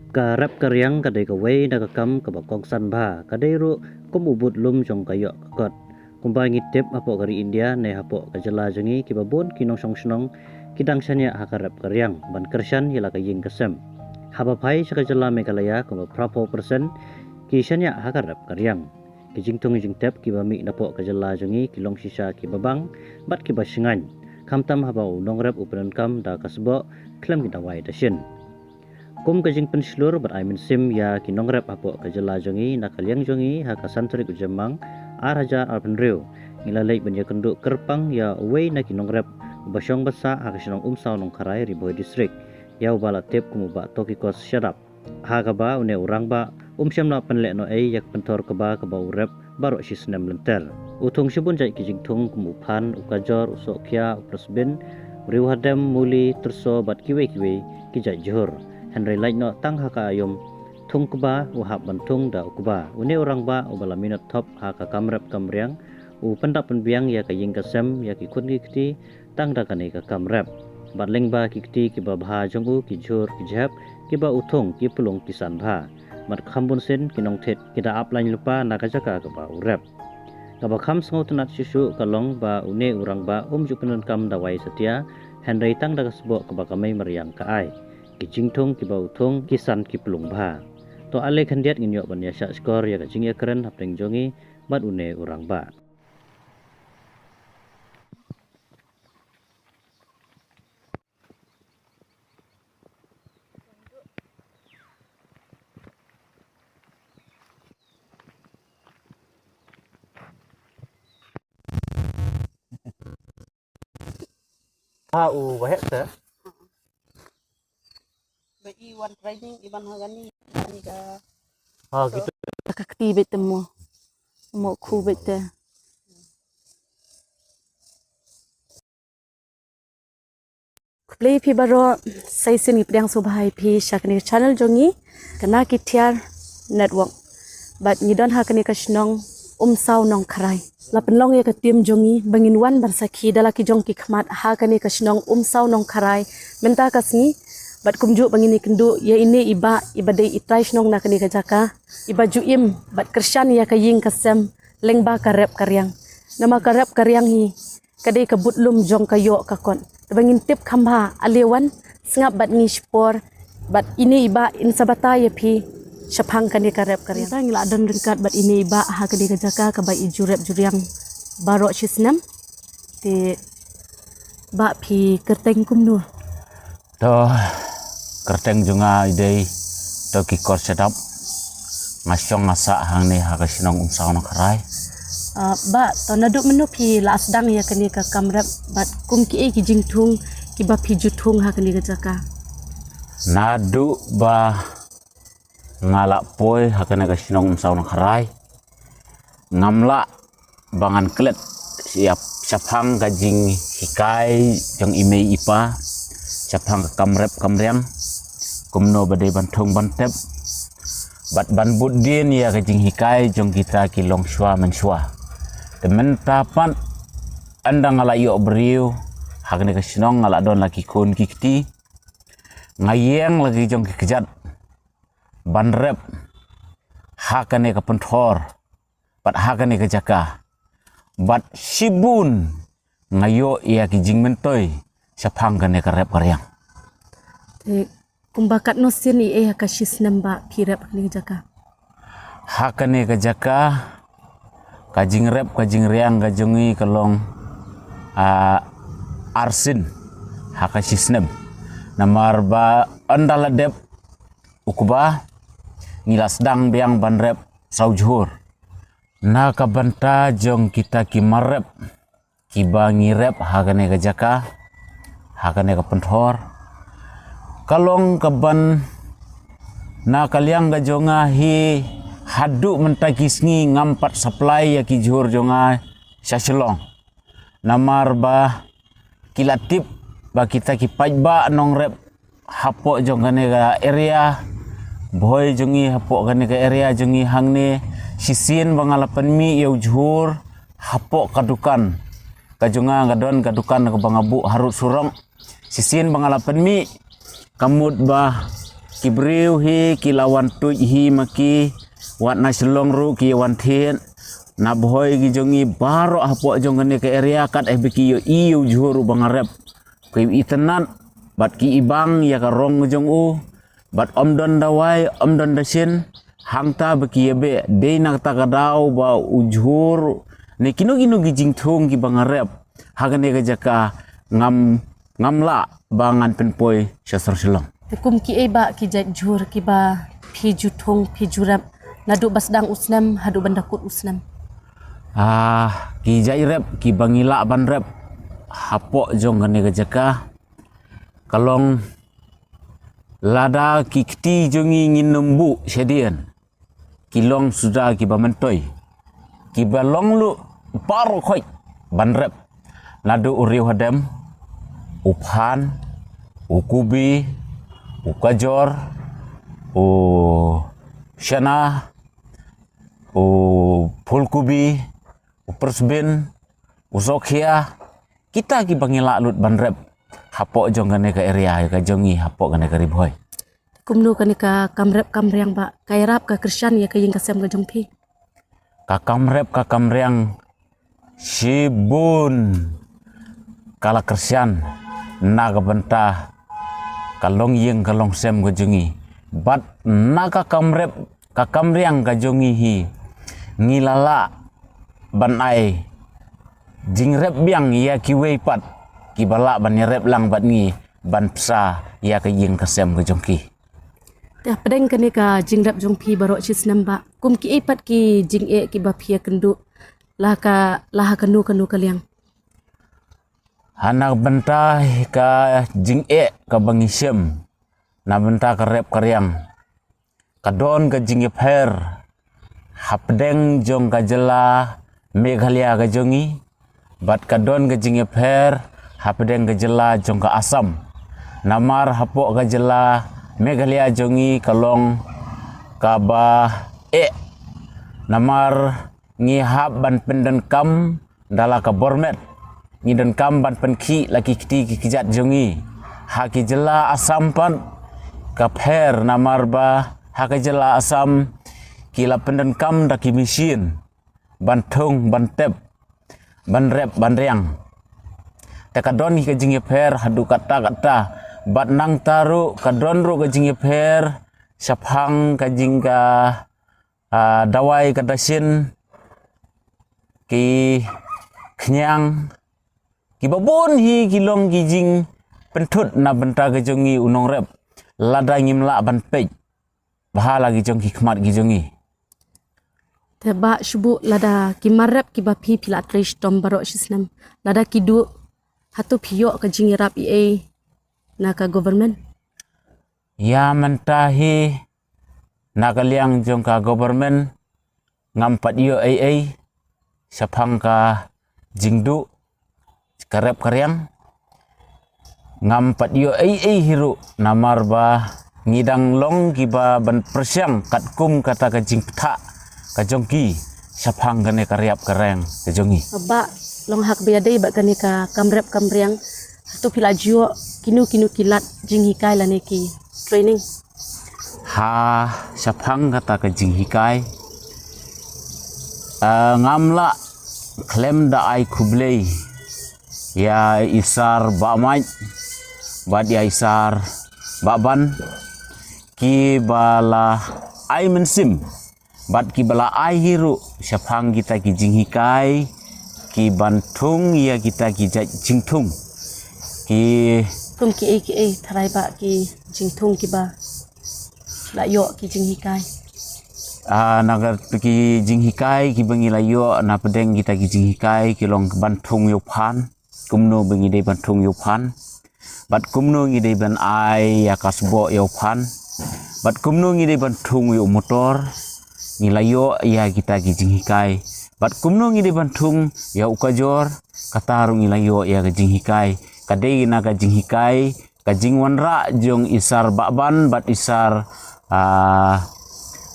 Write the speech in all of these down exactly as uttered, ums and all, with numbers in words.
Ka rep ka riang ka dei kawei na ka kam kaba kongsan bha, ka dei ruh kum u bud lum jong ka ïoh ka kot. Kumba ngi tip, hapoh ka ri India ne hapoh ka jylla jong ngi, kiba bun ki nongshong shnong ki dang shaniah ha ka rep ka riang ban kyrshan ïa la ka ïing ka sem. Haba phai sha ka jylla Meghalaya, kumba phra phew percent ki shaniah ha ka rep ka riang. Ki jingthung jingtep kiba mih napoh ka jylla jong ngi ki long shisha kiba bang bad kiba shngaiñ, khamtam haba u nongrep u pyndonkam da ka sboh khlem ki dawai dashin. Kum ka jingpynshlur bad ai mynsiem ïa ki nongrep hapoh ka jylla jong ngi, na ka liang jong ngi, ha ka san tarik u Jymmang ar hajar arphew hynriew, ngi la leit ban ïakynduh kyrpang ïa uwei na ki nongrep uba shong basa ha ka shnong Umsaw Nongkharai, Ri Bhoi District, ïa uba la tip kum u Bah Tokikos Shadap. Ha kaba une u rangbah um shym la pynleh noh ei ïa ka pynthor kba kaba u rep baroh shi snem lynter. U thung shibun jait ki jingthung kum u phan, u kajor, u sohkhia, u plasbin, u riewhadem, muli, tyrso bad kiwei kiwei ki jait jhur. Hynrei lait noh tang ha ka aïom thung kba, u hap ban thung da u kba. Une u rangbah uba la minot thop ha ka kam rep kam riang, u pyndap pynbiang ïa ka ïing ka sem, ïa ki khun ki kti, tang da kane ka kam rep. Bad lyngba ki kti kiba bha jong u, ki jhur ki jhep kiba u thung ki pynlong ki san bha. Bad kham bun sien ki nongthied ki da ap lain lypa na ka jaka kaba u rep. Kaba kham sngewtynnat shuh shuh ka long ba une u rangbah um ju pyndonkam dawai satia, hynrei tang da ka sboh kaba ka mei mariang ka ai. Ki jingthung kiba u thung ki san ki pynlong bha. To ale khyndiat ngin ïoh ban ïa shah shkor ïa ka jingïakren hapdeng jong ngi bad une u rangbah. Ha u wahek te. Ba i wan training i ban ha gani, gani ka. Ha gitu. Ka kti beit te mo. Mo khu beit te. Khublei phi baroh, sa shisien ngi pdiang sngewbha ïa phi sha kane ka channel jong ngi, ka Na Ki Thiar Network. Bad ngi don ha kane ka shnong Umsaw Nongkharai. La pynlong ïa ka team jong ngi ba ngin wan ban sakhi da la ki jong ki khmat ha kane ka shnong Umsaw Nongkharai mynta ka sngi. Bad kumjuh ba ngin ïakynduh ïa ine i bah iba dei i trai shnong na kane ka jaka, iba ju im bad kyrshan ïa ka ïing ka sem lyngba ka rep ka riang. Namar ka rep ka riang hi ka dei ka budlum jong ka ïoh ka kot. Te ba ngin tip kham bha, ale wan sngap bad ngi shipor, bad ine i bah in sa batai ïa phi shaphang kane ka rep ka riang. Te ngi la don ryngkat bad ine i bah ha kane ka jaka kaba i ju rep ju riang baroh shi snem. Te bah, phi kyrteng kumno? To, kyrteng jong nga i dei Tokikos Shadap. Nga shong nga sah hangne ha ka shnong Umsaw Nongkharai. Ah, bah, to naduh mynno phi la sdang ïa kane ka kam rep bad kum kiei ki jingthung kiba phi ju thung ha kane ka jaka? Naduh ba nga la poi ha kane ka shnong Umsaw Nongkharai, ngam lah ba ngan klet ïa shaphang ka jinghikai jong i mei i pa shaphang ka kam rep kam riang, kumno ba dei ban thung ban tep bad ban bud dien ïa ka jinghikai jong kita ki longshuwa mynshuwa. Te mynta pat ynda nga la ïoh briew ha kane ka shnong, nga la don la ki khun ki kti, nga ïeng la ki jong ki kjat ban rep ha kane ka pynthor bad ha kane ka jaka. Bad shibun nga ïoh ïa ki jingmyntoi shaphang kane ka rep ka riang. Te kumba katno sien, i ei ha ka shi snem ba phi rep ha kane ka jaka? Ha kane ka jaka ka jingrep ka jingriang ka jong ngi ka long, ah, ar sien ha ka shi snem. Namar ba ynda la dep u kba ngi la sdang biang ban rep saw jhur. Na ka bynta jong kita ki mar rep kiba ngi rep ha kane ka jaka, ha kane ka pynthor, ka long ka ban, na ka liang ka jong nga hi, haduh mynta ki sngi ngam pat supply ïa ki jhur jong nga sha Shillong. Namar ba ki la tip ba kita ki paidbah nongrep hapoh jong kane ka area Bhoi jong ngi, hapoh kane ka area jong ngi hangne, shisien ba nga la pynmih ïa u jhur hapoh ka dukan ka jong nga, nga don ka dukan kaba nga buh harud surok. Shisien ba nga la pynmih, ka mut ba Ki briew hi ki la wan tuid hi ma ki, wat na Shillong ruh ki wan thied. Na bhoi ki jong ngi baroh hapoh jong kane ka area kat eh ba ki ïohi ïa u jhur u ba nga rep. Ki itynnad bad ki ibang ïa ka rong jong u. Bad ym don dawai, ym don dashin. Hangta ba ki ïa beh, dei na kata ka daw ba u jhur ne kino kino ki jingthung ki ba nga rep ha kane ka jaka ngam ngam lah ba ngan pynpoi sha sor Shillong. Te kum kiei ba ki jait jhur ki ba phi ju thung phi ju rep naduh ba sdang u snem haduh ban da kut u snem? Ah, ki jait rep ki ba ngi lah ban rep hapoh jong kane ka jaka ka long lada ki kti jong ngi ngin nym buh shadien. Ki long suda ki ba myntoi. Ki ba long luh baroh khoit ban rep. Naduh u riewhadem, u phan, u kubi, u kajor, u shana, u phulkubi, u persbin, u sokhia, kita ki ba ngi lah lut ban rep hapoh jong kane ka area ka jong ngi hapoh kane ka Ri Bhoi. Kumno kane ka kam rep kam riang ba ka ïarap ka kyrshan ïa ka ïing ka sem ka jong phi? Ka kam rep ka kam riang shibun ka la kyrshan na ka bynta ka long ïing ka long sem ka jong ngi. Bad na ka kam rep ka kam riang ka jong ngi hi ngi la lah ban ai jingrep biang ïa kiwei pat ki ba lah ban ïarep lang bad ngi ban pynsa ïa ka ïing ka sem ka jong ki. Te hapdeng kane ka jingrep jong phi baroh shi snem ba kum kiei pat ki jingeh ki ba phi ïa kynduh la ka la ha kano kano ka liang? Ha na bynta ka jingeh ka ba ngi shem na bynta ka rep ka riang. Ka don ka jingïapher hapdeng jong ka jylla Meghalaya ka jong ngi bad ka don ka jingïapher hapdeng ka jylla jong ka Assam. Namar hapoh ka jylla Meghalaya jong ngi ka long ka ba eh namar ngi hap ban pyndonkam da la ka bor met. Ngi donkam ban pynkhih la ki kti ki kjat jong ngi. Ha ki jylla Assam pat ka pher namar ba ha ka jylla Assam ki la pyndonkam da ki machine ban thung ban tep ban rep ban riang. Te ka don ka jingïapher haduh katta katta bad nangta ruh ka don ruh ka jingïapher shaphang ka jing ka ah, dawai ka dashin ki khñiang ki babun hi ki long ki jingpynthut na bynta ka jong ngi u nongrep lada ngim lah ban peit bha la ki jong ki khmat ki jong ngi. Te ba shubu lada ki mar rep ki ba phi phi la trei shitom baroh shi snem lada ki duh hato phi ïoh ka jingïarap ei ei na ka government? Ïa mynta hi na ka liang jong ka government ngam pat ïoh ei ei shaphang ka jingduh ka rep ka riang. Ngam pat ïoh ei ei hi ruh namar ba ngi dang long ki ba ban pyrshang katkum kata ka jingpyntha ka jong ki shaphang kane ka rep ka riang ka jong ngi. Ba long hak ba ïadei ba kane ka kam rep kam riang. Hato phi la ju ïoh kino kino ki lad jinghikai lane ki training? Ha shaphang kata ka jinghikai, ah, ngam lah khlem da ai khublei ïa i Sar Bah Mike bad ïa i Sar Bah Ban ki ba la ai mynsiem bad ki ba la ai hi ruh shaphang kita ki jinghikai ki ban thung ïa kita ki jait jingthung. Ki kum kiei kiei tharai ba ki jingthung ki ba la ïoh ki jinghikai? Ah, na ka ki jinghikai ki ba ngi la ïoh na pdeng kita ki jinghikai ki long ban thung ïa u phan. Kumno ba ngi dei ban thung ïa u phan bad kumno ngi dei ban ai ïa ka sboh ïa u phan bad kumno ngi dei ban thung ïa u motor. Ngi la ïoh ïa kita ki jinghikai bad kumno ngi dei ban thung ïa u kajor. Kata ruh ngi la ïoh ïa ka jinghikai. Ka dei na ka jinghikai ka jingwanrah jong i Sar Bah Ban bad i Sar, ah,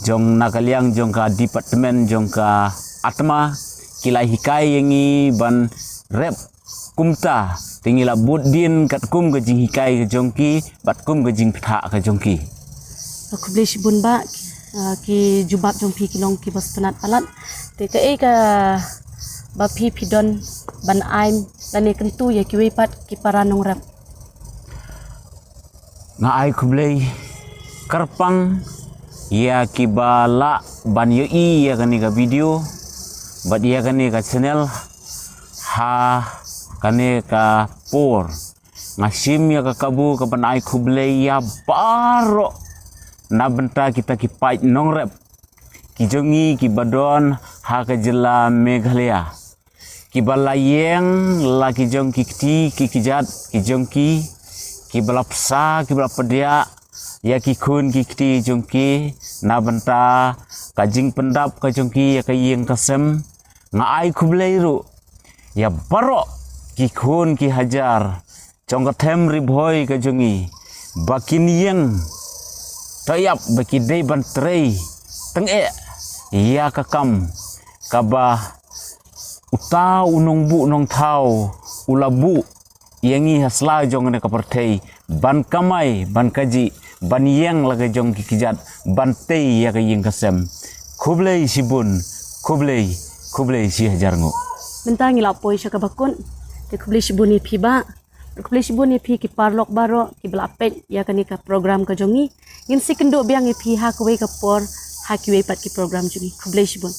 jong na ka liang jong ka department jong ka ATMA ki la hikai ïa ngi ban rep kumta te ngi la bud dien katkum ka jinghikai ka jong ki bad kum ka jingpyntha ka jong ki. Khublei shibun bah, ah, ki jubab jong phi ki long kiba sngewtynnat palat. Te kaei kaba phi phi don ban ai lane kyntu ïa kiwei pat ki para nongrep? Nga ai khublei kyrpang ïa kiba lah ban ïohi ïa kane ka video bad ïa kane ka channel ha kane ka por. Nga shim ïa ka kabu kaban ai khublei ïa baroh na bynta kita ki paid nongrep ki jong ngi kiba don ha ka jylla Meghalaya, kiba la ïeng la ki jong ki kti ki kjat ki jong ki, kiba la psa kiba la pdiah ïa ki khun ki kti jong ki na bynta ka jingpyndap ka jong ki ïa ka ïing ka sem. Nga ai khublei ruh ïa baroh ki khun ki hajar jong ka them Ri Bhoi ka jong ngi ba kin ïeng to ïap, ba ki dei ban trei tyngeh ïa ka kam kaba uta u nongbuh nongthaw u la buh ïa ngi ha sla jong kane ka pyrthei ban kamai ban kajih ban ïeng la ka jong ki kjat ban tei ïa ka ïing ka sem. Khublei shibun, khublei, khublei shi hajar nguh. Mynta ngi la poi sha kaba kut. Te khublei shibun ïa phi bah. Khublei shibun ïa phi ki paralok baroh kiba la peit ïa kane ka program ka jong ngi. Ngin sa ïakynduh biang ïa phi ha kawei ka por ha kiwei pat ki program jong ngi. Khublei shibun.